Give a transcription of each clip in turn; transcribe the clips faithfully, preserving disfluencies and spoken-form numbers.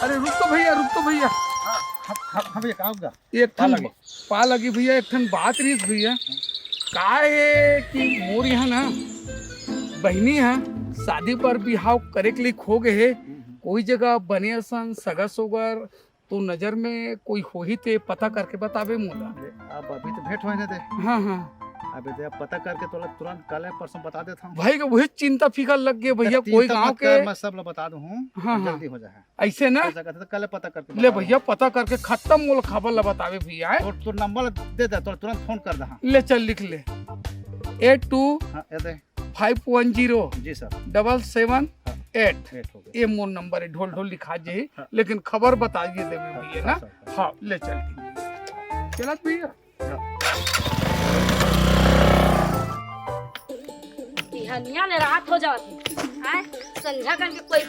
अरे रुक तो भैया, रुक तो भैया। हाँ, हाँ, हाँ भैया, का होगा? एक ठन पा लगी भैया, एक ठन बात रहिस भैया। का हे कि मोर यहाँ ना बहिनी ह शादी पर बिहाव करे के लिए खो गए हे। कोई जगह बने असन सगा सोगर तो नजर में कोई होही ते पता करके बतावे मोला। अब अभी तो भेंट होए ना दे। हाँ, हाँ। अभी दे, अब पता करके तोला तुरंत कल परसों बता देता हूँ। भाई के वही चिंता फिकर लग गए भैया, कोई गाँव के। मैं सब ला बता दूँ हूँ, हाँ, हाँ। जल्दी हो जाए। ऐसे ना? हो सका था तो कल पता करके ले बता भैया, दो। पता करके खत्म मोला खबर ला बतावे भैया, हैं? तोर, तोर नंबर दे दे, तोर तुरंत फोन कर दे, हाँ। ले चल लिख ले, एट टू हाँ, ये दे। फाइव वन जीरो जी sir. Double seven eight. Eight हो गया। ये मोर नंबर है, ढोल ढोल लिखा जे, हाँ। लेकिन खबर बता दिए देवे हाँ, भैया हाँ, ना। सर, हाँ। हाँ, ले चल ठीक। चलत भैया। बिहनिया ले रात हो जावत हे। आय, संझा करके कोई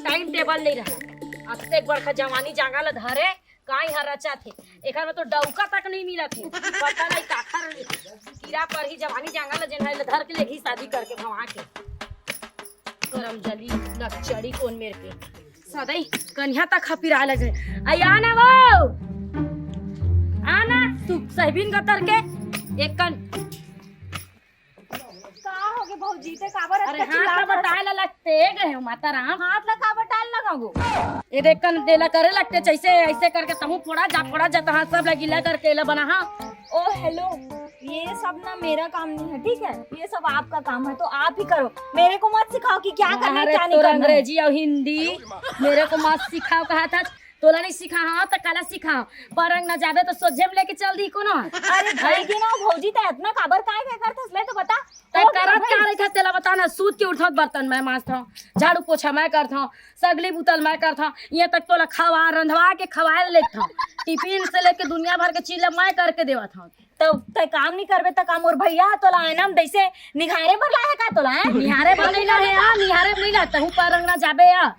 टाइम टेबल नहीं रहा। अब से एक बड़का जवानी जांगा ल धरे, काई हर रचा थे। एकर में तो डौका तक नहीं मिलत हे। पता नहीं काखर कीड़ा पर ही जवानी जांगा ल जेन ह धर के लेगी शादी करके भवा के। करम जली नक्चड़ी कोन मेर के। सदाई कन्या तक खपिरा लगे। आई आ ना वो। आ ना, तू सहबीन गतर के। एक कन। का हो गे भौजी, ते काबर अरे अतका हाथ ला चिल्लात हस? बटाए ला लगते गए हो माता राम। हाथ ला काबर टाल लगाओ? ये देख कन देला करे लगते, जैसे ऐसे करके तहूँ फोड़ा जा, फोड़ा जा, तहाँ सब ला गीला करके ला बना, हाँ। ओ हेलो, ये सब ना मेरा काम नहीं है, ठीक है? ये सब आपका काम है, तो आप ही करो। मेरे को मत सिखाओ कि क्या करना है, अरे क्या नहीं तोर करना है। अंग्रेजी और हिंदी मेरे को मत सिखाओ कहा था। तोला नहीं सिखा, हाँ, तो काला सिखा। परंग ना जाबे तो सोझे में लेके चल दी कोनो। अरे भाई की ना भौजी, ते इतना काबर काय काय करत हस, ले तो बता। तै हो गया करत भाई? का रही था, तेला बता ना, सूत के उठत बर्तन मैं मांजत हूँ, झाड़ू पोछा मैं करत हूँ, सगली बुतल मैं करत हूँ, ये तक तोला खवा, रंधवा के खवाए लेत हूँ, टिफिन से लेके दुनिया भर के चीज ला मैं करके देवत हूँ। तो तै काम नहीं करबे त काम और भैया तोला आयना में जैसे निहारे बर लाए है का तोला, हैं? निहारे बर नहीं लाए है, हाँ, निहारे बर नहीं लाए, तहूँ परंग ना जाबे या,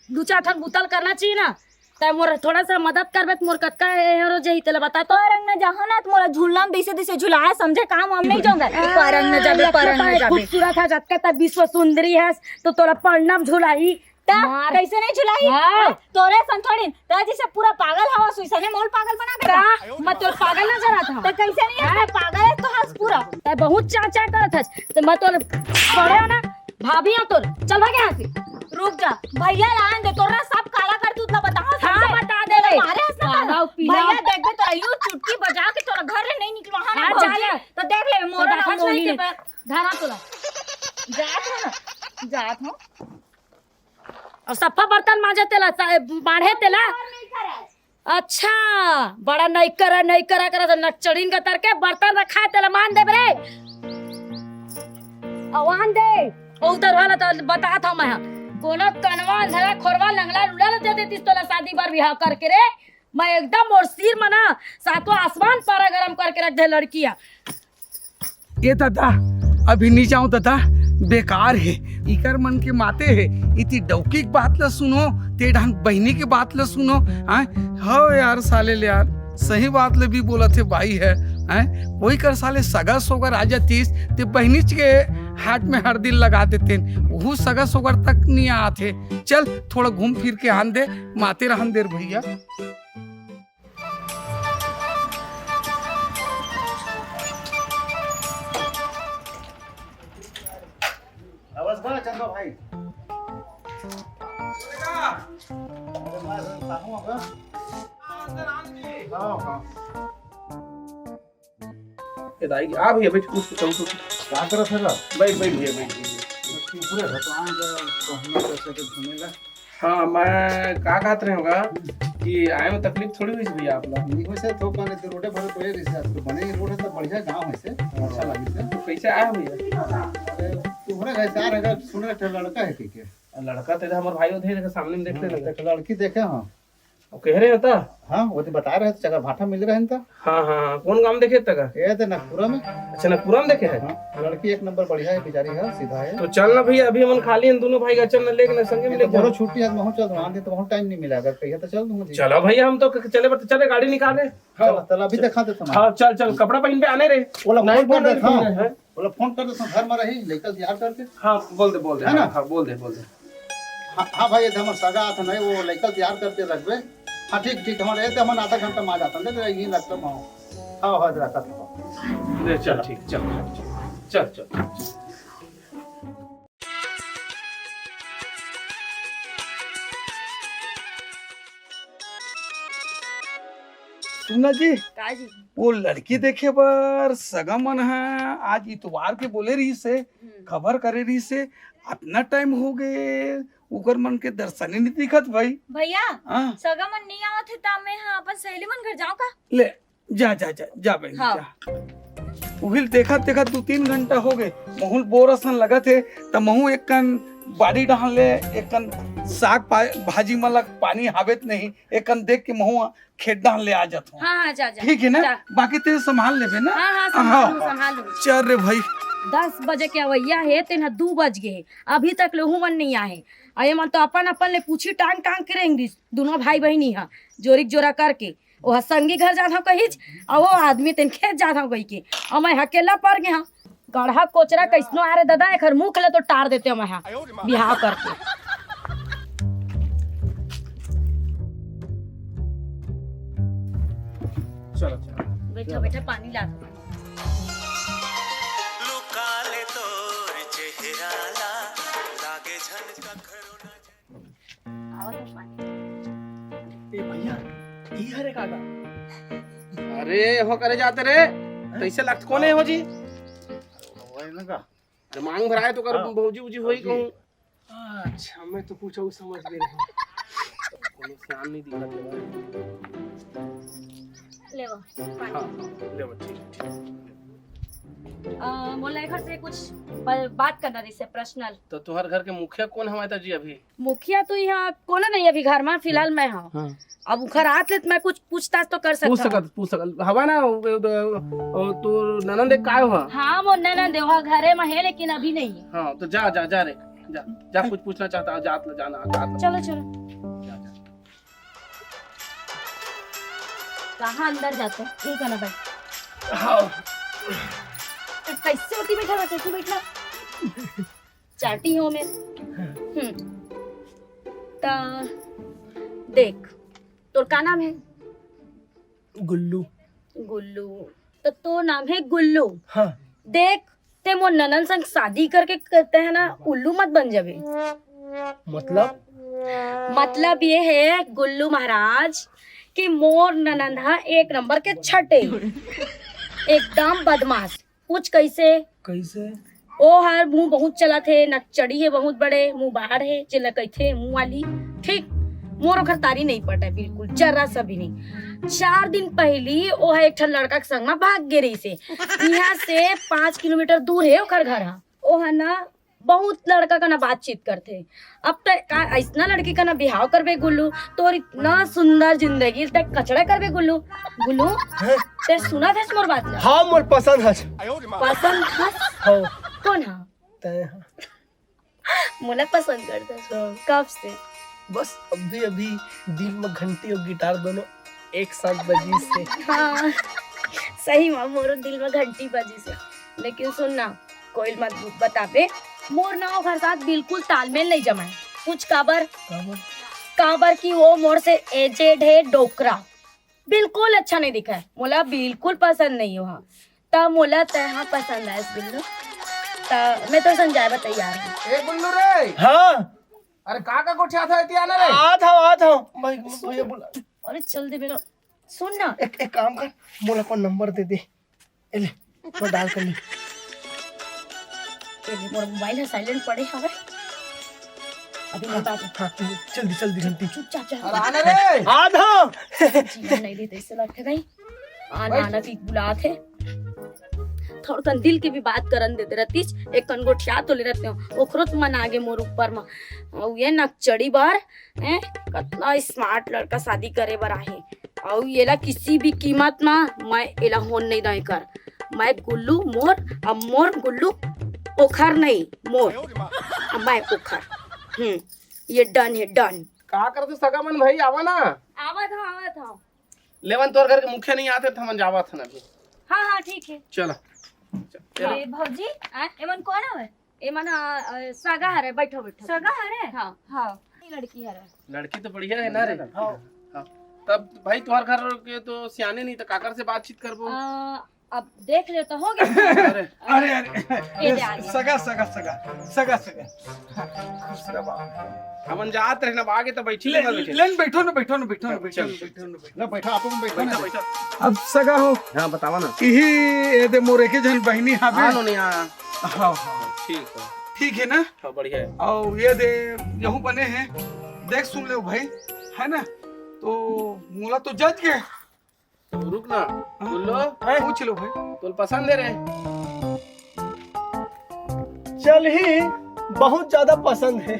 दू चार ठन बुतल करना चाहिए ना। तै मोर थोड़ा सा मदद करबे त मोर कतका हे हरो जही तेला बता तो। परंग ना जाहा ना त मोला झूलना में जैसे तैसे झुलाए समझे, काम हम नहीं जाऊंगा। परंग ना जाबे, परंग ना जाबे। खूबसूरत है जतका तै विश्व सुंदरी है तो तोला पढ़ना में झुलाई। ता मार। कैसे नहीं झुलाई? हाँ। हाँ? तोरे सन थोड़ी, ता जैसे पूरा पागल हवा सुइसने मोल पागल बना देगा। का? मैं तोर पागल नजर आता हूँ। तो कैसे नहीं है? हाँ? पागल है तो हंस पूरा। तै बहुत चाचा करत हस। तो मैं तोर छोड़े ना, भाभी हूँ तोर। चल भाग यहाँ से। रुक जा, भैया लान दे, तोरा सब काला कर तू उतना बताओ हाँ, सबसे। बता दे रे। मारे हंस ना काला कर। पीला। भैया देख दे तोरा यूं चुटकी बजा के तोरा घर ले नहीं निकलवा हाँ, हाँ, भौजी। जा ले। तो देख ले, मोरा तो ना मोही नहीं। धारा तोला। जात हो ना, जात हो। और सफा बर्तन मांजे तेला, सा-, माढ़े तेला। अच्छा, बड़ा नहीं करा, नहीं करा, करा तो नकचड़ीन का तरके बर्तन रखा है तेला, मान दे बरे। अवान दे, और उधर वाला तो बता था मैं, कोनो कनवा, अंधरा, खोरवा, लंगड़ा, लूला दे देतीस तोला शादी बार बिहाव करके रे। मैं एकदम मोर सिर मना, सातों आसमान पारा गरम करके रख दे लड़किया। ए ददा, अभी नी जाओ ददा, बेकार हे। इकर मन के माते हे, इति डौकी के बात ल सुनो, ते ढंग बहिनी के बात ल सुनो। आय, हव यार साले ले यार, सही बात ले भी बोलत हे भाई हे। आय, कोई कर साले सगा सोगर आ जातीस, ते बहिनीच के हाथ में हरदी लगा देतेन। ओहू सगा सोगर तक नी आत हे। चल, थोड़ा घूम फिर के आन दे, माते रहन दे रे भैया। नमस्कार चंदो भाई। अरे मैं साहू हूँ का? हाँ, हाँ। ए दाई, आ भैया, बैठ, कुछ पूछो, कुछ। का करत हे ला? बैठ, बैठ भैया, बैठ, बैठ। ऊपरे भगवान का कहना कैसे तो घूमेला। हाँ, मैं का कहत रहे होगा कि आए में तकलीफ थोड़ी हुई भैया आप लोग। नहीं, वैसे तो पहले तो रोडे भरे कोई रिश्ता तो बने ही रोड है, तो बढ़िया गांव है से, अच्छा लगे से। तो कैसे आए हो भैया? अरे, तुम्हारे घर से आ रहे, सुन रहे थे, लड़का है कि क्या? लड़का तो इधर हमारे भाई उधर ही देखे, सामने में देख हाँ, लेना। देख, लड़की देखे, हाँ। वो कह रहे होता? हाँ, वो तो बता रहे थे, चकर भाटा मिल रहे हैं तो। हाँ, हाँ, हाँ, कौन गांव देखे तक? ये तो नागपुरा में। अच्छा, नागपुरा में देखे है? हाँ, लड़की एक नंबर बढ़िया है, बेचारी है, सीधा है। तो चल ना भैया, अभी हम खाली हैं दोनों भाई का, चल ना लेके ना संगे में ये ले तो चलो। छुट्टी है, वहाँ चल रहा, तो वहाँ टाइम नहीं मिला, अगर कहिए तो चल दूंगा जी। चलो भैया, हम तो क-, चले, but चले, गाड़ी निकाले। हाँ। चलो, चलो, अभी दिखा देता हूँ। हाँ, चल, चल, कपड़ा पहन पे आने रे। वो लोग नहीं, फोन कर नहीं, देता हूँ। नहीं, नहीं। वो लोग फोन कर देता हूँ, घर में रही, लेकर तैयार करके। हाँ, बोल दे, बोल दे, है ना? हाँ, हाँ, बोल दे, बोल दे। हाँ, हाँ भाई, ये हमर सगा आत नहीं, वो लइका तैयार करके रखबे। हाँ, ठीक, ठीक, हमर ये तो हमन आधा घंटा में आ जाता, ले, ले, यहीं रखता हूँ। हाँ, हाँ, रखता हूँ। ले, चल, ठीक, चल, चल, चल, चल। सुना जी, का जी? वो लड़की देखे बर सगा मन ह आज इतवार के बोले रहिस हे, हम्म। खबर करे रहिस हे, अतना टाइम हो गे, उकर मन के दर्शने नहीं दिखत भाई। भैया, हाँ। सगा मन नहीं आवत हे, त मैं हा अपन सहेली मन घर जाऊं का? ले, जा, जा, जा, जा बहन, हाँ। जा। उहिल देखत देखत दू तीन घंटा हो गए, महूल बोर असन लगत हे, त महू एक कन बाड़ी डाहन ले, एक कन साग पा-, भाजी मन ला पानी हावेत नहीं, एक कन देख के महू खेत डाहन ले आ जात हूँ। हाँ, हाँ, जा, जा, ठीक है ना? जा। बाकी ते संभाल लेबे ना? हाँ, हाँ, संभाल हाँ। लूँ, संभाल लूँ। चल रे भाई। दस बजे के अवैया हे, तेन ह दू बज गे हे, अभी तक ले उहू मन नहीं आए। अये मन तो अपन अपन ले पूछी टांग टांग के रेंग दिस, दोनों भाई बहिनी ह, जोरिक जोरा करके। ओह संगी घर जात हव कहिच, अउ वो आदमी तेन खेत जात हव कहिके, अउ मैं अकेला पर गे हव। गड़हा कोचरा कइसनो आरे दादा, एखर मुख ले तो टार देते मैं हा, बिहाव करके। चलो, चलो। बैठा, बैठा, पानी ला दो। लुका ले तोर चेहरा ला, लागे झन कखरो नजर। आवत हे पानी। ए भैया, ई हरे काका। अरे, हो करे जाते रे? कइसे लगत कोन हे हो जी? वही ना का? अरे, मांग भराए तो कर हाँ। भौजी उजी होई भौजी। कहूँ। अच्छा, मैं तो कुछ और समझ गए रहे। कोनो सियान नहीं दिखत हे। लेवा, पानी। हाँ, लेवा, ठीक, ठीक। अ, मोला एखर से कुछ ब-, बात करना रहिस हे, पर्सनल। तो तुहर घर के मुखिया कोन हवय त जी अभी? मुखिया तो यहाँ कोनो नहीं अभी घर में, फिलहाल मैं हूँ। हाँ। अब उखर आत ले त मैं कुछ पूछताछ तो कर सकत पूछ हूँ। सकत, पूछ सकत। हवा ना, वो, वो, वो, वो, तो ननंद एक काय हुआ? हाँ, वो ननंद है, वो घरे में है, लेकिन अभी नहीं है। हाँ, तो जा, जा, जा रे, जा, जा, कुछ पूछना चाहता, जात ले, जाना, जात ले। चलो, चलो। जा, जा। कहाँ अंदर जाते? ठीक है ना भाई? हाँ। तो कैसे होती बैठा, कैसे बैठा? चाटी हूँ मैं। हम्म। ता देख, तोर का नाम है? गुल्लू। गुल्लू। तो तोर नाम है गुल्लू। हाँ। देख, ते मोर ननन संग शादी करके कहते हैं ना, उल्लू मत बन जाबे। मतलब? मतलब ये है गुल्लू महाराज कि मोर ननन हा एक नंबर के छटे, एकदम बदमाश। पूछ कैसे? कैसे? ओ हर मुंह बहुत चलत हे, नकचड़ी हे बहुत बड़े, मुंह बाढ़ हे, जेला कहिथे मुंह वाली। ठीक, मोर ओखर तारी नहीं पटे बिल्कुल, जरा सा भी नहीं। चार दिन पहली ओ ह एक ठन लड़का के संग म भाग गे रहिस हे। इहाँ से पाँच किलोमीटर दूर हे ओखर घर ह। ओ ह ना बहुत लड़का कना बातचीत करथे। अब ते का अइसना लड़की कना बिहाव करबे गुल्लू? तोर इतना सुंदर जिंदगी, ते कचड़ा करबे गुल्लू? गुल्लू, हैं? ते सुनत हस मोर बात ला? हाँ, मोर पसंद हस। पसंद हस? हाँ। कोन हा? तैं हा। मोला पसंद करथस? हाँ। कब से? बस अभी अभी दिल में घंटी और गिटार दोनों एक साथ बजिस हे। हाँ, सही में मोरो दिल में घंटी बजिस हे। लेकिन सुन ना, कोई ल मत बताबे, मोर ना ओखर साथ बिल्कुल तालमेल नहीं जमाए। पूछ काबर? काबर? काबर कि वो मोर से एजेड हे, डोकरा, बिल्कुल अच्छा नहीं दिखय। मोला बिल्कुल पसंद नहीं हो। हाँ, त मोला तैं हा पसंद आयस बिल्लू, त मैं तोर संग जाए बर तैयार हूँ। ए गुल्लू रे। हाँ। अरे का का गोठियाथस, एती आ ना रे। आत हव, आत हव। भाई, भैया बुला। अरे चल दे बेटा। सुन ना। एक, एक काम कर, मोला अपन नंबर दे दे। ए ले, मैं डायल कर ली। ए ले, मोर मोबाइल ह साइलेंट पड़े हवे। अभी नहीं बात। हाँ, जल्दी, जल्दी, जल्दी। चुपचाप जा। अरे आना रे। आत हव। जीवन नहीं देते, ऐसे लगथे भाई। आना, बैठ। आना की बुलात हे। थोड़कन दिल के भी बात करन देते रहतीस, एक कन गोठिया तो ले रहते हो, ओखरो तो मन आगे मोर ऊपर म। अउ ये नकचड़ी बर, हैं, कतना स्मार्ट लड़का शादी करे बर आहे। अउ येला किसी भी कीमत म मैं एला होन नहीं दय कर। मैं गुल्लू मोर, अब मोर गुल्लू ओखर नहीं, मोर। अब मैं ओखर। हम्म, ये डन है, डन। का करत हस सगा मन भाई, आवा ना। आवत हव, आवत हव। लेवन तोर घर के मुखिया नहीं आते, त हमन जावत हन अभी। हाँ, हाँ, ठीक है। चला। ए, भौजी, आ? एमन कोन हवे? ये मन ह, अ, सगा हरे, बैठो, बैठो। सगा हरे? हाँ। हाँ। लड़की हरे। लड़की तो बढ़िया है ना रे? हाँ। हाँ। तब भाई, तुम्हार घर के तो सियाने नहीं, तो काकर से बातचीत करबो? अ, अब देख ले तो हो गया। अरे। अरे, अरे, ये ले आ गया। सगा, सगा, सगा, सगा, सगा। खुश रह बाबू। हमन जात रहे ना, आगे तो बैठी ले, नहीं बैठे। ले, बैठो ना, बैठो ना, बैठो ना, चल, बैठो ना, चल, बैठो ना, बैठो। ना, बैठा, आप बैठा बैठा, ना। बैठा। अब सगा हो। हाँ, बतावा ना। यही, ये दे मोर एके झन बहिनी हावे। हाँ, नोनी, हाँ। हाँ, हाँ। ठीक है। ठीक है ना? हाँ, बढ़िया है। और ये दे, यहू बने हैं। देख सुन ले भाई, है ना? तो मोला तो जच गए। तो रुक ना, हाँ, बोलो। हाँ, पूछ लो भाई। तोल पसंद है रे? चल ही, बहुत ज्यादा पसंद है।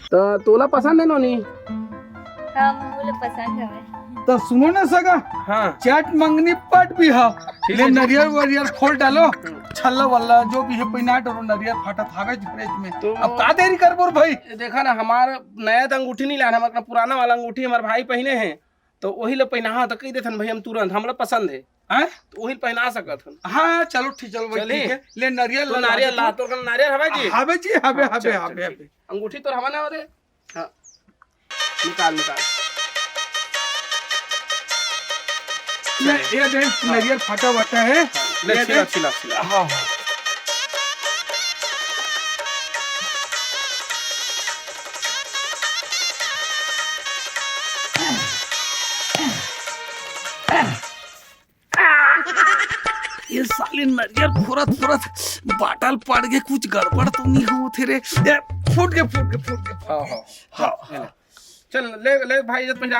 तो तोला पसंद है नोनी? हाँ, मोला पसंद हवे। तो सुनो ना सगा, हाँ। चट मंगनी पट भी हा। ठीक ले है, ठीक। नरियर वरियर खोल डालो, हम्म। छल्ला वल्ला जो भी है पहिना डालो, नरियर फाटत हावे फ्रिज में। तो अब का देरी करबो रे भाई? ये देखा ना, हमार नया तो अंगूठी नहीं लाना, हमार पुराना वाला अंगूठी हमार भाई पहने हैं, तो वही ले पहना तो कही देथन भाई, हम तुरंत, हमरा पसंद है। हैं? तो वही पहना सकत हन। हाँ, चलो ठीक, चलो भाई, चली। ठीक है। ले नरियर तो ला, नरियर ला ला, दे। तोर कन नरियर हवे जी? हवे जी, हवे, हाँ, हवे, चल, हवे, चल, हवे। ठीक। अंगूठी तोर हवा ना हो रे? हाँ। निकाल, निकाल। ले, ये दे, हाँ। नरियर फटा वटा है। हाँ, ले, ये छिला, दे। छिला, छिला। हाँ, हाँ। ये साले नरियर फोरत फोरत बाटल पड़ गे, कुछ गड़बड़ तो नहीं होत हे रे? ए, फूट गे, फूट गे, फूट गे, फूट हाँ, गे। हाँ, हाँ। ले ले। चल, ले, ले भाई, इज्जत पहिरा।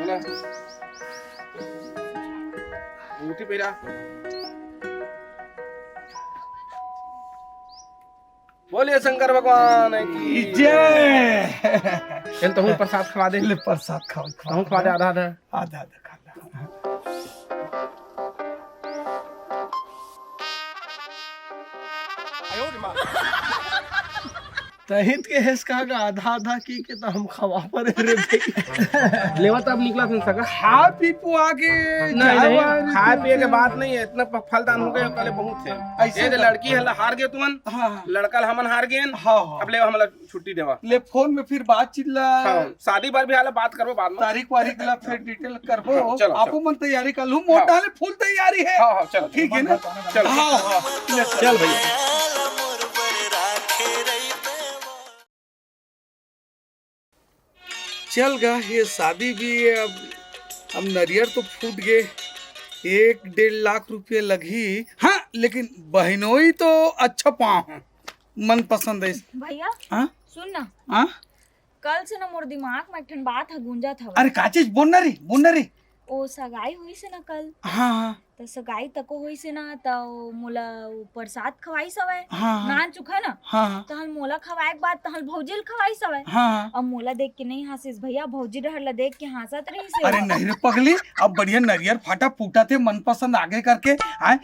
ले। अंगूठी पहिरा। बोलिए शंकर भगवान की जय। चल, तहूँ प्रसाद खवा दे। ले, प्रसाद खाओ, खाओ। तहूँ खवा दे, आधा, आधा। आधा, आधा खा ला। तहित के हेस कहा का आधा, आधा की के तो हम खवा परे रे भाई। लेवा तब निकला सुन सका। खा पी पुआ के नहीं, जाए नहीं, वाली खाए चीज पिए के है। बात नहीं है, इतना प-, फलदान हो गए, पहले बहुत है। ऐसे ये तो तो लड़की है, हार गए तुमन, हाँ, हाँ। लड़का ला हमन हार गए, हाँ, हाँ। अब ले हमला छुट्टी देवा। ले फोन में फिर बातचीत ला। हाँ, शादी बर भी आला बात करबो बाद में। तारीख वारीख ला फिर डिटेल करबो। हाँ, चलो, आपो चलो। मन तैयारी कर लू, मोटा हाँ। ले फुल तैयारी है। हाँ, हाँ, चलो, ठीक है ना? चलो। हाँ, हाँ, ले चल। चल भैया। चल गा, ये शादी भी अब, अब नरियर तो फूट गे, एक डेढ़ लाख रुपये लगही। हाँ, लेकिन बहिनोई तो अच्छा पाँव है, मन पसंद है। भैया, हाँ? सुन ना। हाँ? कल से ना मोर दिमाग में एक ठन बात ह गूंजत हवय। अरे का चीज? बोल ना रे, बोल ना रे। ओ सगाई होइस हे ना कल। हाँ, हाँ। त सगाई तको होइस हे ना, त ओ मोला ओ प्रसाद खवाइस हवय। हाँ, हाँ। नान चुका ना। हाँ, हाँ। तहन मोला खवाए के बाद तहन भौजी ल खवाइस हवय। हाँ, हाँ। अब मोला देख के नहीं हंसिस भैया, भौजी डहर ला देख के हंसत रहिस हे। अरे नहीं रे पगली, अब बढ़िया नरियर फाटा फूटा थे मनपसंद आगे करके, आए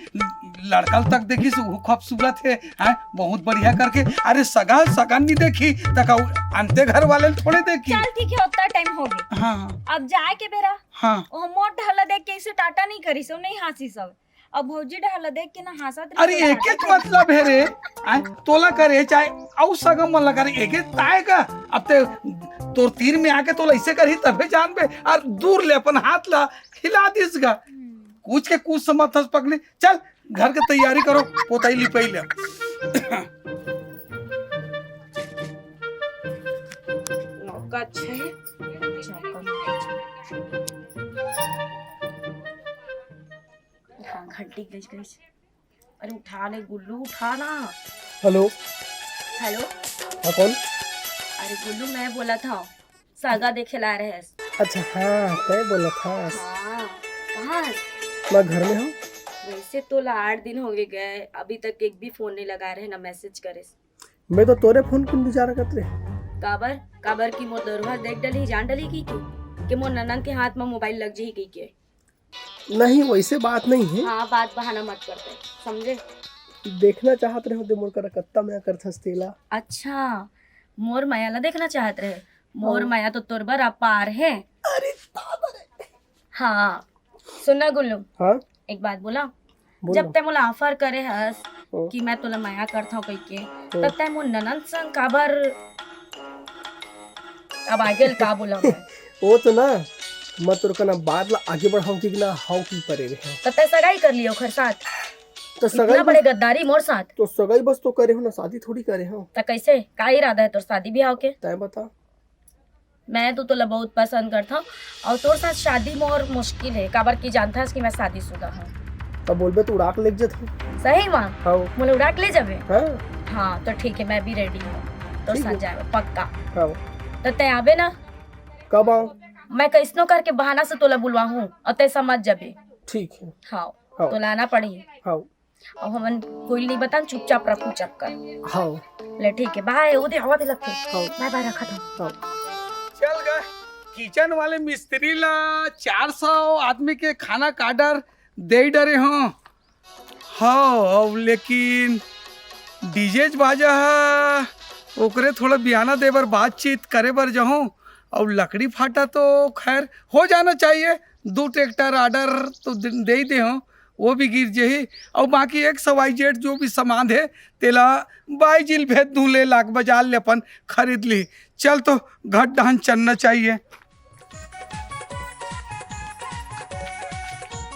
लड़का ल तक देखिस, वो खूबसूरत हे, आए बहुत बढ़िया करके। अरे सगा सगा नहीं देखी, तका अंते घर वाले ल थोड़े देखी। चल ठीक है, उतना टाइम हो गया। हाँ, हाँ। अब जाए के बेरा। हाँ। ओ मोर डहर ला देख के इसे टाटा नहीं करिस, ओ नहीं हंसिस हवय। अब भौजी डहर ला देख के ना हंसत रहिस। अरे एके च मतलब हे रे, आए तोला करे चाहे अउ सगा मन ला करे, एके ताए का। अब ते तोर तीर में आके तोला ऐसे करही तभे जानबे, और दूर ले अपन हाथ ला हिला दिस गा। हम्म। कुछ के कुछ समझ थस पकड़े। चल घर के तैयारी करो, पोताई लिपाई ले। नौका अच्छा है। हाँ, घंटी गज गज। अरे उठा ले गुल्लू, उठा ना। हेलो। हेलो। हाँ, कौन? अरे गुल्लू, मैं बोलत हव, सगा देखे ला रहेस। अच्छा, हाँ, तय बोलत हस। हाँ, कहाँ हस? मैं घर में हूँ। वैसे तोला आठ दिन हो गए, अभी तक एक भी फोन नहीं लगा रहे, ना मैसेज करेस। मैं तो तोरे फोन के इंतजार करत रहे। काबर? काबर कि मोर दरुहा देख डली, जान डली की, की? कि मोर ननंद के हाथ में मोबाइल लग जही की के। नहीं, वैसे बात नहीं है। हाँ, बात बहाना मत करते, समझे? देखना चाहत रहे होते मोर करा कत्ता मया करथस तेला। अच्छा, मोर मया ला देखना चाहत रहे। मोर हाँ। मया तो तोर बर अपार है। अरे बाप रे। हाँ, सुन ना गुल्लू। हाँ? एक बात बोला। बोल जब ना। ते मोला ऑफर करे हस, हाँ। कि मैं तोला मया करथव कहिके, हाँ। त तैं मोर ननद संग काबर, अब आगे ल का बोला मैं? वो तो ना, मैं तोर कना बात ला आगे बढ़ाऊं कि ना, हाउ की परे रहे। त तैं सगाई कर लियो ओखर साथ? तो सगाई इतना बड़े बस, गद्दारी मोर साथ। तो सगाई बस तो करे हो ना, शादी थोड़ी करे हो। त कैसे? का इरादा है तोर शादी ब्याह के? तैं बता। मैं तो तोला बहुत पसंद करथव, और तोर साथ शादी मोर मुश्किल है, काबर कि जानथस कि मैं शादीशुदा हूँ। तब बोलबे तो उड़ा के लेके जथव। सही माँ? हाँ। मोला उड़ा के ले जाबे? हाँ। हाँ, तो ठीक है, मैं भी रेडी हूँ तोर ठीक साथ है। जाए बर, पक्का। हाँ। तो तैं आबे ना? कब आऊँ? मैं कैसनो करके बहाना से तोला बुलवाहूँ और तैं समझ जाबे। ठीक है। हाँ, हाँ। तोला आना पड़ही। हाँ। अब हमन कोई नहीं बतान, चुपचाप रखू चक्कर। हाँ। ले ठीक है, बाय। ओ दे, हवा दे लगथे। हाँ। बाय बाय, रखत हूँ। हाँ। चल गा, किचन वाले मिस्त्री ला चार सौ आदमी के खाना का ऑर्डर दे डरे हो। हाँ, अब लेकिन डीजे बाजा है, ओकरे थोड़ा बियाना दे बर, बातचीत करे बर जाहूँ। और लकड़ी फाटा तो खैर हो जाना चाहिए, दू ट्रैक्टर ऑर्डर तो दे, दे ही दे हो, वो भी गिर जही। और बाकी एक्स वाई जेड जो भी सामान है, तेला बाईजी ल भेज दूँ, ले लाके बाजार ले अपन खरीद ली। चल तो घर डहन चलना चाहिए।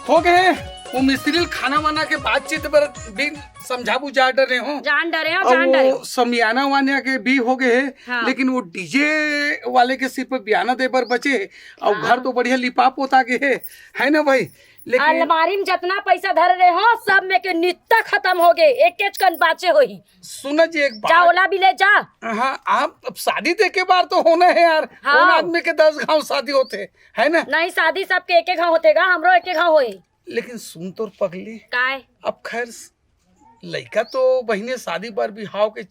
हो गए, वो मिस्त्री ल खाना वाना के बातचीत बर भी समझा बुझा डरे हो। जान डरे हो, और जान वो डरे हो। समियाना वाना के भी हो गए है, हाँ। लेकिन वो डीजे वाले के सिर्फ बियाना दे बर बचे है, और हाँ। घर तो बढ़िया लिपा पोता गए है, है ना भाई? लेकिन अलमारी में जितना पैसा धर रहे हो, सब में के नित्ता खत्म हो गए, एक एक कन बाचे होही। सुना जी, एक जा बात। ओला भी ले जा। हाँ, आप अब शादी देखे बार तो होना है यार। हाँ। कौन आदमी के दस घाव शादी होथे, है ना? नहीं, शादी सबके एक एक घाव होथे गा, हमरो एक एक घाव होई। लेकिन सुन तोर पगली, काय? अब खैर, लइका तो बहिने शादी बर बिहाव के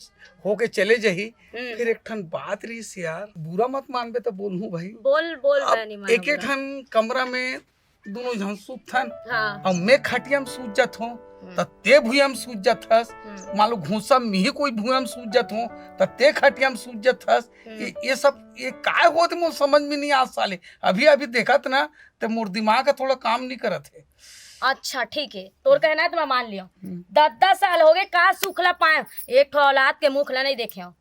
होके चले जही। हम्म। फिर एक ठन बात रहीस यार, बुरा मत मानबे तो बोलहूँ भाई। बोल, बोल, अब मैं नहीं मानूंगा। एक एक ठन कमरा में दोनों झन सूतथन। हाँ। अब मैं खटिया में सूत जात हूँ, हम्म। त ते भुइया में सूत जात हस। हम्म। मान लो घूसा में ही कोई भुइया में सूत जात हूँ, त ते खटिया में सूत जात हस। हम्म। ये, ये सब, ये काय होत मोर समझ में नहीं आ साले। अभी, अभी देखत ना, त मोर दिमाग ह थोड़ा काम नहीं करत है। अच्छा, ठीक है, तोर कहना है तो मैं मान लियो। हम्म। दस दस साल हो गए, का सुख ला पाए, एक ठो औलाद के मुख ला नहीं देखे हो।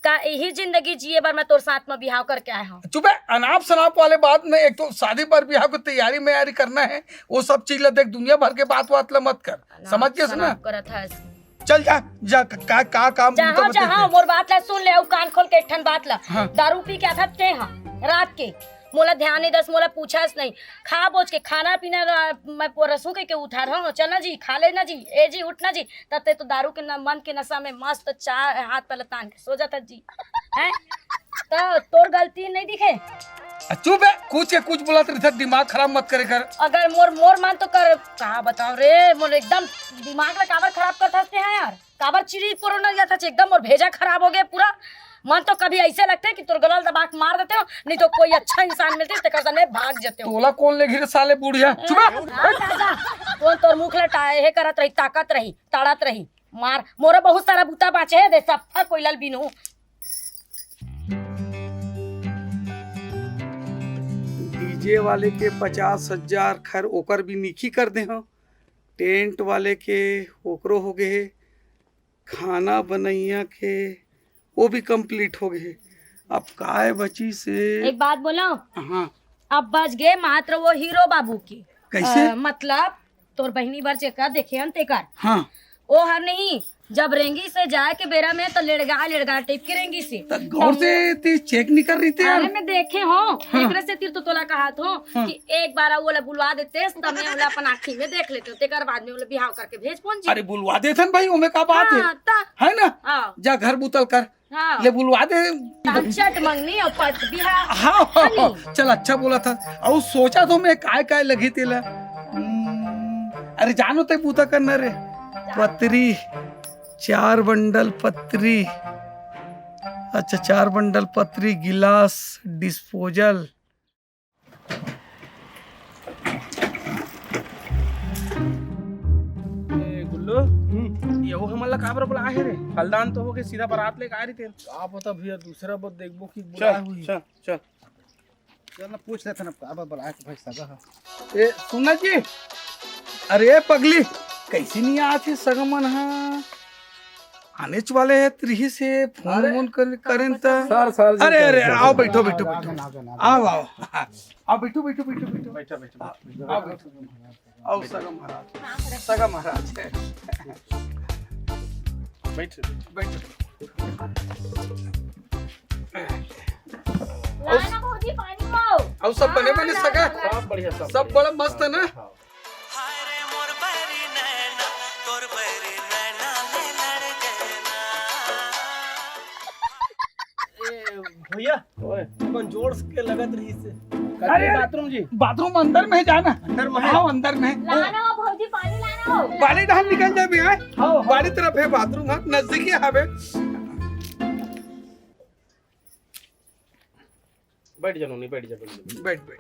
का यही जिंदगी जिए बर मैं तोर साथ में बिहाव करके आए हूँ? चुप है, अनाप शनाप वाले बात में। एक तो शादी बर बिहाव की तैयारी मैयारी करना है, वो सब चीज ला देख, दुनिया भर के बात वात ला मत कर, अनाप समझ गए ना? शनाप करत हस। चल जा, जा, का, का काम जाहव, तुम तो जाहव, बतेते। मोर बात ला सुन ले, अउ कान खोल के एक ठन बात ला। हाँ। दारू पी के आथस ते हा, रात के, मोला ध्यान नहीं दस, मोला पूछस नहीं, खा बोझ के खाना पीना ला, मैं पोरसू कह के उठार, हाँ, चल ना जी, खा ले ना जी, ए जी, उठ ना जी, तब ते तो दारू के न-, मन के नशा में मस्त चार हाथ पहले तान के सो जाता जी। हैं? तो तोर गलती नहीं दिखे? आ, चुप है, कुछ के कुछ बोलत रहिथे, दिमाग खराब मत करे कर। अगर मोर, मोर मन तो कर, का बताओ रे, मोर एकदम दिमाग ला काबर खराब करत हस ते हा यार? काबर चिरी पोरो न जात हस, एकदम मोर भेजा खराब हो गया पूरा। मन तो कभी ऐसे लगते कि तोर गला दबा के मार देते हो, नहीं तो कोई अच्छा इंसान मिलते, तेकर सने भाग जाते हो। तोला कौन ले घिरे साले बुढ़िया? चुप है। हाँ, जा, जा। कौन तोर मुख ला टा-, हे करत रही, ताकत रही, ताड़त रही। मार, मोरा बहुत सारा बूता बाचे है, दे सब कोई लल बिनू। डीजे वाले के पचास हजार, खैर ओकर भी निकी कर दे हो। टेंट वाले के ओकरो हो गए हे। खाना बनैया के वो भी कंप्लीट हो गए हे। अब काय बची से? एक बात बोलो। हाँ। अब बच गए मात्र वो हीरो बाबू की। कैसे? अ, मतलब तोर बहिनी बर जेकर देखे हन तेकर। हाँ। ओ हर नहीं, जब रेंगी से जाए के बेरा में तो लेड़गा लेड़गा टाइप के रेंगी से। त गौर से ती चेक नहीं कर रही थी यार। अरे मैं देखे हो, हाँ। एकरे से तिर तो तोला कहा थो हाँ। कि एक बार वो ला बुलवा देते, तब मैं ओला अपन आँखी में देख लेते, तेकर बाद में ओला बिहाव करके भेज पहुंच जी। अरे बुलवा देथन भाई, ओमे का बात है? हाँ, ता। है ना? हाँ। जा घर बुतल कर। हाँ। ले बुलवा दे। तान चट मंगनी और पट बिहाव। हाँ, हाँ, है नी? हाँ। चल अच्छा बोला था। और सोचा तो मैं काय काय लगी तेला। हम्म, अरे जानो ते बूता करना रे। पतरी, चार बंडल पतरी। अच्छा, चार बंडल पतरी, गिलास, डिस्पोजल। ए, गुल्लू, हम्म। ये वो हमन ला काबर बुलाए हे रे? फलदान तो हो गए, सीधा बारात लेके आए रहिते। का पता भैया, दूसरा बार देखबो कि चल, बुलाए हुई। चल, चल। चल ना, पूछ लेथन अब काबर बुलाए हे भाई सगा ह। ए, सुन ना जी, अरे ए पगली, कइसे नइ आत हे सगा मन ह? आनेच वाले हे, रिहिस हे, फोन अरे। वोन कर, करेन त। सर, सर जी, अरे, सर, अरे, सर, आओ, सर। बैठो, बैठो, बैठो। आओ, आओ। आओ, बैठो, बैठो, बैठो, बैठो। बैठो, बैठो, बैठो। आओ, बैठो। आओ, सगा महाराज। सगा महाराज। बैठो, बैठो। बैठो। ला ना भौजी, पानी हो। आओ, सब बने, बने, हाँ, सगा। ला, ला। सब बढ़िया, सब सब बढ़िया। बड़ा मस्त हे ना? हाँ। हाय रे मोर बैरी नैना, तोर बैरी नैना ले लड़ गए ना। ए, भैया, ओए। अपन जोर के लगत रहिस हे। अरे, बाथरूम जी। बाथरूम अंदर में हे, जाना। अंदर में हे? हाँ, अंदर में हे। लाना हो भौजी, पानी लाना हो। बाड़ी डहर निकल जाबे, हाँ? हाँ, हाँ। बाड़ी तरफ हे बाथरूम, हाँ, नजदीकी हवे। बैठ जा नोनी, बैठ जा, बैठ जा। बैठ, बैठ।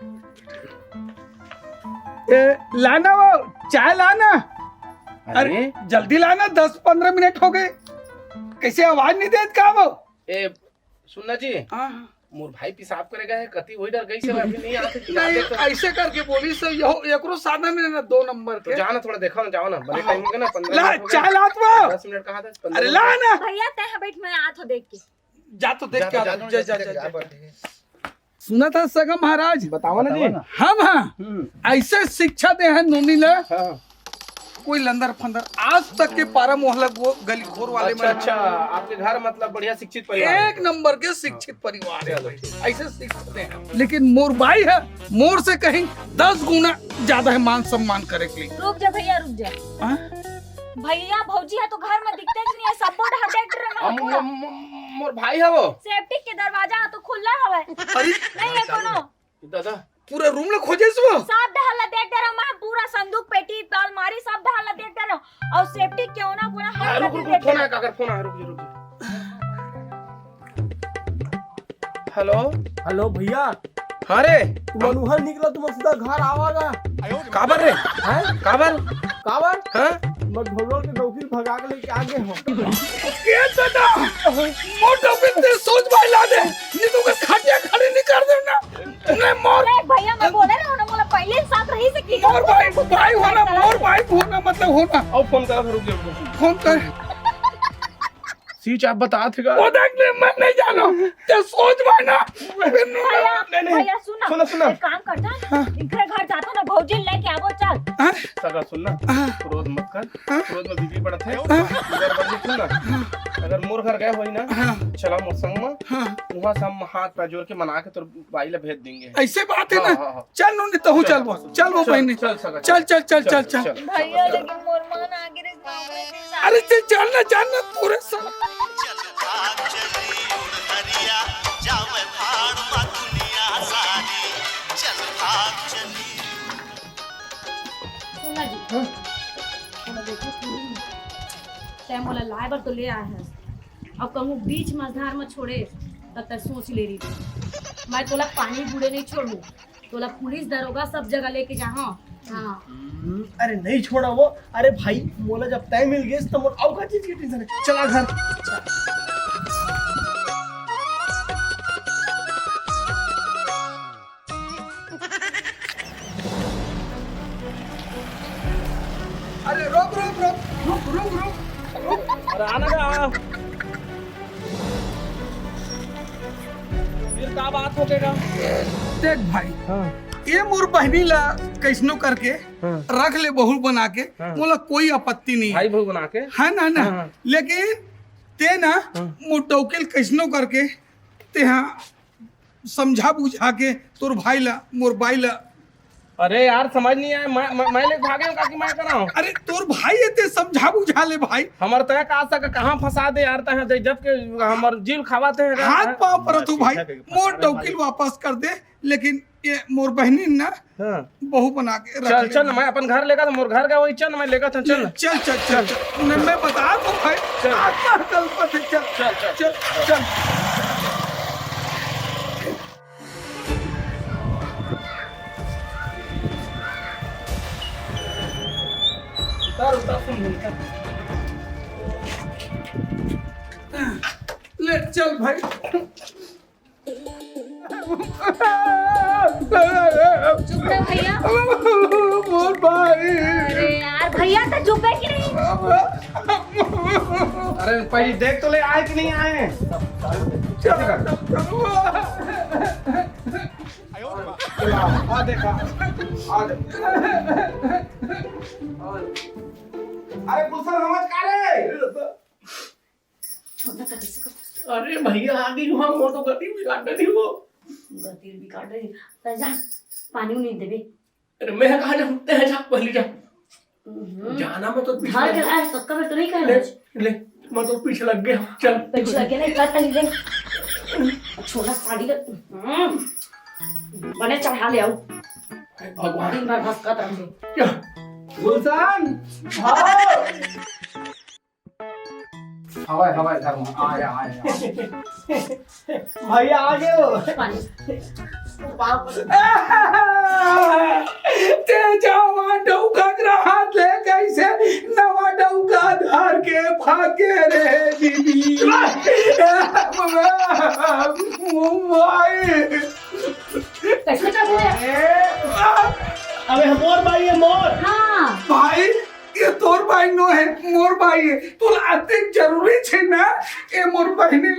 ए, लाना वो, चाय लाना। अरे? अरे, जल्दी लाना, दस पंद्रह मिनट हो गए। कइसे आवाज नइ देत का वो? ए, सुन ना जी। हाँ, हाँ। मोर भाई पेशाब करे गए हे, कति वही डर गई से अभी नइ आत हे। नहीं, अइसे करके बोलिस हे, यहो, एकरो साधन हे ना, दो नंबर तो के। जा ना, थोड़ा देखा ना, जाओ ना, बने हाँ। टाइम हो गया ना, पंद्रह ला, मिनट हो गए। चाय लात वो। दस मिनट कहाँ था? अरे, ला ना। भैया, तैं बैठ, मैं आत हो देख के। जा तो देख जा, के आ, जा, जा, जा, जा, जा, जा, जा। जा। सुनत हस सगा महाराज? बतावा ना जी। बतावा ना। हम हाँ, हम्म। अइसे शिक्षा दे हन नोनी ला, हाँ। कोई लंदर फंदर आज तक के पारा मोहल्ला गो-, गली खोर वाले अच्छा, मन। अच्छा, आपके घर मतलब बढ़िया शिक्षित परिवार हे। एक नंबर के शिक्षित परिवार हे चलो, भाई। ठीक। अइसे शिक्षा दे हन। लेकिन मोर बाई हे, मोर से कहीं दस गुना ज्यादा हे मान सम्मान करे के लिए। रुक जा भैया, रुक जा। हाँ? भैया, भौजी ह तो घर में दिखते ही नहीं है, सब डहर देख रहे हैं, हम, पूरा। हम, हम, मोर भाई हे वो। सेप्टिक के दरवाजा ह तो खुला हवे। अरे! नहीं है कोनो। दादा, पूरा रूम ला खोजे हस वो? सब डहर ला देख डरे हंव मैं, पूरा संदूक, पेटी, अलमारी, सब डहर ला देख डरे हंव। अउ सेप्टिक के ओना कोना हर हाँ, रुक, कती रुक, देख रुक, फोन डरे हंव। आया, काकर फोन आया, रुक जा, रुक जा। हेलो। हेलो भैया। हाँ रे। तुमन उहर निकला, तुमन सीधा घर आवा गा। काबर रे? हैं? काबर? काबर? हाँ? मैं घोड़ोल के डौकी भगा के लेके आ गे हंव। के दादा? मोर डौकी ते सोच भाई ला दे। नहीं तो ओकर खटिया खड़ी नहीं कर देना। नहीं मोर ए भैया, मैं बोले रहे हंव ना, मोला पहले ही साथ रहिस हे कि मोर भाई, भाई होना, मोर भाई होना मतलब होना। अब फोन करा था, रुक जा, रुक जा। फोन कर। सीच आप बतात हे का? वो देख ले, मैं नहीं जाना। ते सोच भाई ना। फिर नु-, भैया, नहीं, नहीं। भैया, सुन ना। सुन ना, सुन ना। एक काम करता है, हाँ। इनके घर जाता ना, भौजी लेके आवो, चल। हाँ? सगा सुन ना, हाँ। क्रोध मत कर। हाँ। क्रोध में बीपी बढ़त हे। हाँ। इधर बढ़ के सुन ना। हाँ। अगर मोर घर गए होई ना, हाँ। चला मोर संग में। हाँ। वहाँ से हम हाथ पैर जोड़ के मना के तोर बाई ला भेज देंगे। अइसे बात हे हाँ, ना? हाँ, हाँ। चल नोनी, तहूँ चल। चल वो, चल वो चल, बहिनी। चल सगा, चल, चल, चल, चल, चल, चल। चल। भैया, लेकिन मोर मन आ गे रे, गाँव में भी अरे ते चल ना, चल ना, तोरे साथ। चल भाग चली उड़ हरिया, जावे भाड़ मा दुनिया सारी। चल भाग चली। सुन ना जी। हाँ। तैं मोला लाए बर तो ले आए हस, अब कहूँ बीच मझधार में छोड़े, तब तक सोच ले रही थी। मैं तोला पानी बूड़े नहीं छोड़ूँ। तोला पुलिस दरोगा सब जगह लेके जाहूँ। हाँ। हम्म, अरे नहीं छोड़ा वो। अरे भाई, मोला जब तैं मिल गेस त मोर अउ का चीज के टेंशन हे। चला घर। अरे रुक, रुक, रुक। अरे आना ना। फिर का बात हो गया? देख भाई, हाँ। ये मोर बहिनी ला कइसनो करके हाँ। रख ले बहू बना के, हाँ। मोला कोई आपत्ति नहीं हे। भाई बहू बना के? हाँ ना, ना। हाँ, हाँ। लेकिन ते ना हाँ। मोर डौकी ल कइसनो करके ते हा समझा बुझा के तोर भाई ला, मोर बाई ला। अरे यार, समझ नहीं आया, मैं, मैं, मैं लेके भागे हूँ, काकी, मैं करा हूँ। अरे तोर भाई हे ते समझा बुझा ले भाई। हमर तय का सक कहाँ फंसा दे यार, तय जब के हमर जीव खावा थे। हाथ पाँव परत हूँ भाई, मोर डौकी ल वापस कर दे, लेकिन ये मोर बहिनी ना हाँ। बहू बना के रख चल, ले। चल, मैं अपन घर लेगा था, मोर घर का वही चल, मैं लेगा था, चल। चल, चल, चल, चल। मैं, मैं बता दूँ भाई, चल। आत्मा कल्पत है, चल, चल, चल। चल, चल। उतार, उतार, सुन, उतार। ले, चल भाई। चुप रह भैया। अरे यार, भैया तो चुप है कि नहीं? अरे, पहले देख तो ले, आए कि नहीं आए? आ देखा, आ देखा। अरे, गुलशन, समझ का रे? अरे भैया, आगे जो हम मोटो गति बिगाड़ रही वो। गति बिगाड़ रही। तो जा, पानी नहीं देबे। अरे मैं कहा जा, तै जा, पहले जा। हम्म। जाना मैं तो पीछे घर के लग आए, तो कब तो नहीं ले, कहना। ले, मैं तो पीछे लग गया। चल। पीछे लग गया, नहीं, कर नहीं दे। छोला साड़ी का। हम्म। बने चढ़ा ले आऊ। अरे भगवान। दिन भर भसकत रहे। क्या? गुलशन, भाव। हवाई, हवाई, घर में, आ, आ, आ, आ। भैया, आ गए हो? पानी। ते जावा डौका के हाथ ले, कैसे नवा डौका धार के भागे रे दीदी। भाई। कैसे कर रहे हैं? अबे मोर भाई है, मोर। हाँ। भाई, ये तोर भाई नो है, मोर भाई है। तोर अतेक जरूरी छे ना, ए मोर बहिनी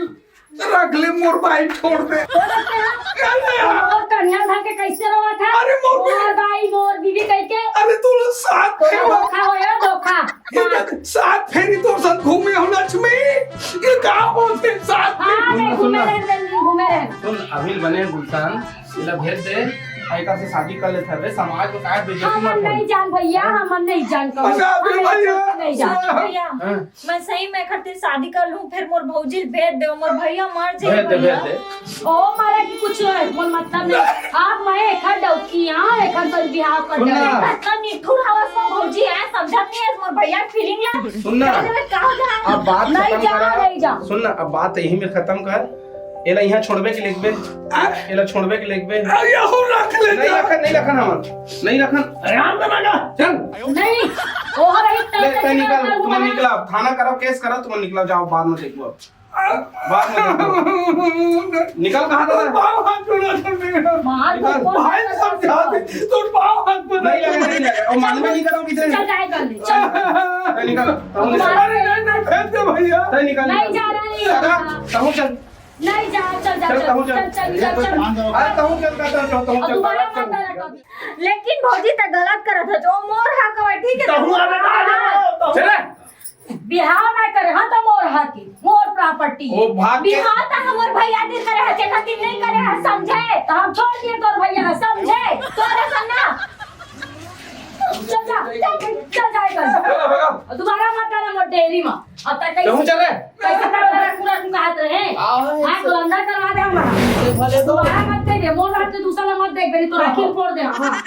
रख ले, मोर भाई छोड़ दे। बोल सकते हैं? क्या ले यार? मोर कन्या धर के कैसे रोवत है? अरे मोर मोर भाई, मोर बीवी कह के। अरे तू लोग साथ तो में हो। धोखा हो या धोखा। ये हाँ। देख, साथ फेरी तोर साथ घूमे हो लक्ष्मी। ये का होते साथ में? हाँ, नहीं, घूमे सुन ना। रहे, घूमे रहे। सुन, अभी बने गुलशन, इला भेज दे, एकर से शादी कर लेथे रे, समाज में काहे बेइज्जती हम मत हो। नहीं जान भैया, हाँ? हम नहीं जान कौन। अच्छा, अभी हाँ, भैया, नहीं जान। सुन। भैया, हाँ। मैं सही में एकर से शादी कर लूं, फिर मोर भौजी भेज दे, मोर भैया मर जाए भेज दे, भैया। भेज दे। ओ मारे की कुछ है, मोर मतलब नहीं। आप मैं एकर डौकी, हाँ, एकर से बिहाव कर सुन दे। ना। इतना निठुर हवस मोर भौजी है, समझत नहीं है मोर भैया feeling ला। सुन ना। अरे, कहाँ जा? अब बात नहीं खत्म जा, करा। नहीं जा। सुन ना, अब बात यही में खत्म कर। एला इहाँ छोड़बे के लेगबे। आ? एला छोड़बे के लेगबे। अरे, यहू रख ले नहीं जा। रखन, नहीं रखन हमन। नहीं रखन। अरे, आन दे ना। चल। नहीं, ओह रही ले, तय तय निकल, निकल, तुम निकल। निकला। थाना करो, केस करो, तुम निकला, जाओ, बाद में देखो। बाद में देखो। निकल, कहाँ था? बाबा, हाथ छोड़ा, छोड़ दे। मार निकल। तो कौन भाई, समझा दे, तो बाबा, हाथ छोड़ा। नहीं लगे, नहीं लगे। वो मान में नहीं करो, किधर? चल, जाए कर ले, चल। ए, निकल, तहूँ निकल। अरे, नहीं, नहीं, भेज दे भैया। तय निकल, नहीं निकल। जा रहा है। लगा, तहूँ चल। नहीं जा, चल, जा, चल, चल, तहूँ चल। चल, चल, निकल, चल, चल। अरे, तहूँ चल, चल, चल, तहूँ अब चल, दोबारा चल। मत डाला कभी। लेकिन भौजी त गलत करत है, जो मोर हक हवे, ठीक है? तहूँ अबे ना आ जाओ, तहूँ। चले। बिहाव ना करे, हाँ, तो मोर हक है, मोर property। ओ भाग के बिहाव त हमर भैया दिन करे है, जेकर दिन नहीं करे है, समझे? तो हम छोड़ दिए तोर भैया है, समझे? तोरे सन ना। चल जा, चल, चल जाए कर। चलो, भगा। और दोबारा मत डाला मोर डेयरी में। अब तक कैसे, तहूँ चल रे। कैसे कर रहा है, पूरा तुम हाथ रहे? आओ, हाँ, तो अंदर करवा दे हमारा। भले तो। दोबारा मत दे दे, मोर हाथ से दूसरा मत देख, मेरी तो राखी फोड़ दे, हाँ।